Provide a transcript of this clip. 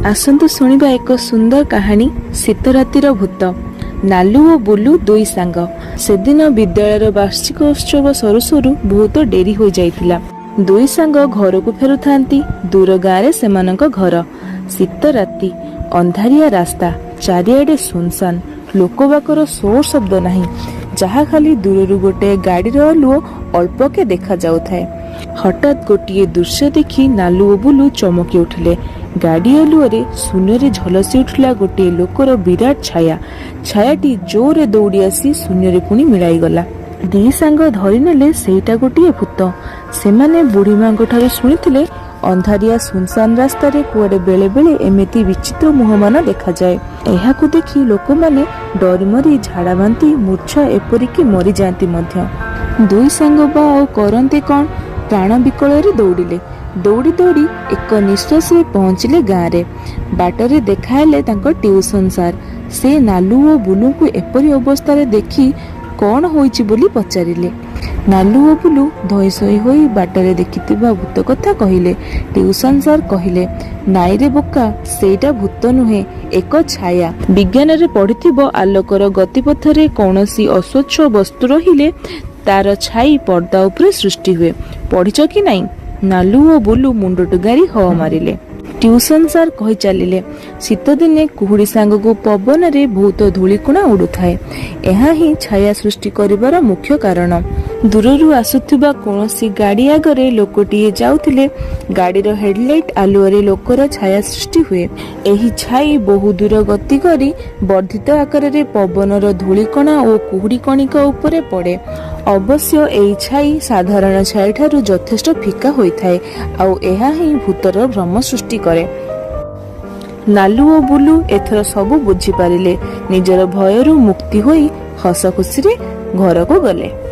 ଆସନ୍ତୁ ଶୁଣିବା ଏକ ସୁନ୍ଦର କାହାଣୀ, ଶୀତରାତିର ଭୂତ। ନାଲୁ ଓ ବୁଲୁ ଦୁଇ ସାଙ୍ଗ। ସେଦିନ ବିଦ୍ୟାଳୟର ବାର୍ଷିକ ଉତ୍ସବ ସରୁ ସରୁ ବହୁତ ଡେରି ହୋଇଯାଇଥିଲା। ଦୁଇ ସାଙ୍ଗ ଘରକୁ ଫେରୁଥାନ୍ତି। ଦୂର ଗାଁରେ ସେମାନଙ୍କ ଘର। ଶୀତ ରାତି, ଅନ୍ଧାରିଆ ରାସ୍ତା, ଚାରିଆଡେ ସୁନସାନ। ଲୋକବାକର ସୋର ଶବ୍ଦ ନାହିଁ। ଯାହା ଖାଲି ଦୂରରୁ ଗୋଟେ ଗାଡ଼ିର ଆଲୁଅ ଅଳ୍ପକେ ଦେଖାଯାଉଥାଏ। ହଠାତ୍ ଗୋଟିଏ ଦୃଶ୍ୟ ଦେଖି ନାଲୁ ଓ ବୁଲୁ ଚମକି ଉଠିଲେ। ଗାଡ଼ି ଆଲୁଅରେ ଶୂନ୍ୟରେ ଝଲସି ଉଠିଲା ଗୋଟିଏ ଲୋକର ବିରାଟ ଛାୟା। ଛାୟାଟି ଜୋରରେ ଦୌଡ଼ି ଆସି ଶୂନ୍ୟରେ ପୁଣି ମିଳାଇଗଲା। ଦି ସାଙ୍ଗ ଧରିନେଲେ ସେଇଟା ଗୋଟିଏ ଭୂତ। ସେମାନେ ବୁଢ଼ୀମାଙ୍କ ଠାରୁ ଶୁଣିଥିଲେ, ଅନ୍ଧାରିଆ ସୁନସାନ ରାସ୍ତାରେ କୁଆଡ଼େ ବେଳେ ବେଳେ ଏମିତି ବିଚିତ୍ର ମୁହଁମାନ ଦେଖାଯାଏ। ଏହାକୁ ଦେଖି ଲୋକମାନେ ଡରିମରି ଝାଡ଼ା ବାନ୍ତି, ମୂର୍ଚ୍ଛା, ଏପରିକି ମରିଯାଆନ୍ତି ମଧ୍ୟ। ଦୁଇ ସାଙ୍ଗ ବା ଆଉ କରନ୍ତେ କ'ଣ? ପ୍ରାଣ ବିକଳରେ ଦୌଡ଼ିଲେ। ଦୌଡ଼ି ଦୌଡ଼ି ଏକ ନିଶ୍ୱାସରେ ପହଞ୍ଚିଲେ ଗାଁରେ। ବାଟରେ ଦେଖାହେଲେ ତାଙ୍କ ଟିଉସନ ସାର୍। ସେ ନାଲୁ ଓ ବୁଲୁଙ୍କୁ ଏପରି ଅବସ୍ଥାରେ ଦେଖି କ'ଣ ହୋଇଛି ବୋଲି ପଚାରିଲେ। ନାଲୁ ଓ ବୁଲୁ ଧଇଁସଇଁ ହୋଇ ବାଟରେ ଦେଖିଥିବା ଭୂତ କଥା କହିଲେ। ଟିଉସନ ସାର୍ କହିଲେ, "ନାଇଁରେ ବୋକା, ସେଇଟା ଭୂତ ନୁହେଁ, ଏକ ଛାୟା। ବିଜ୍ଞାନରେ ପଢିଥିବ, ଆଲୋକର ଗତିପଥରେ କୌଣସି ଅସ୍ୱଚ୍ଛ ବସ୍ତୁ ରହିଲେ ତାର ଛାଇ ପର୍ଦ୍ଦା ଉପରେ ସୃଷ୍ଟି ହୁଏ। ପଢିଛ କି ନାଇଁ?" ନାଲୁ ଓ ବୁଲୁ ମୁଣ୍ଡ ଟୁଙ୍ଗାରି ହଁ ମାରିଲେ। ଟିଉସନ ସାର୍ କହି ଚାଲିଲେ, ଶୀତଦିନେ କୁହୁଡ଼ି ସାଙ୍ଗକୁ ପବନରେ ବହୁତ ଧୂଳିକଣା ଉଡୁଥାଏ। ଏହା ହିଁ ଛାୟା ସୃଷ୍ଟି କରିବାର ମୁଖ୍ୟ କାରଣ। ଦୂରରୁ ଆସୁଥିବା କୌଣସି ଗାଡ଼ି ଆଗରେ ଲୋକଟିଏ ଯାଉଥିଲେ ଗାଡ଼ିର ହେଡଲାଇଟ୍ ଆଲୁଅରେ ଲୋକର ଛାୟା ସୃଷ୍ଟି ହୁଏ। ଏହି ଛାଇ ବହୁ ଦୂର ଗତି କରି ବର୍ଦ୍ଧିତ ଆକାରରେ ପବନର ଧୂଳିକଣା ଓ କୁହୁଡ଼ି କଣିକା ଉପରେ ପଡ଼େ। ଅବଶ୍ୟ ଏହି ଛାଇ ସାଧାରଣ ଛାଇଠାରୁ ଯଥେଷ୍ଟ ଫିକା ହୋଇଥାଏ। ଆଉ ଏହା ହିଁ ଭୂତର ଭ୍ରମ ସୃଷ୍ଟି କରେ। ନାଲୁ ଓ ବୁଲୁ ଏଥର ସବୁ ବୁଝିପାରିଲେ। ନିଜର ଭୟରୁ ମୁକ୍ତି ହୋଇ ହସ ଖୁସିରେ ଘରକୁ ଗଲେ।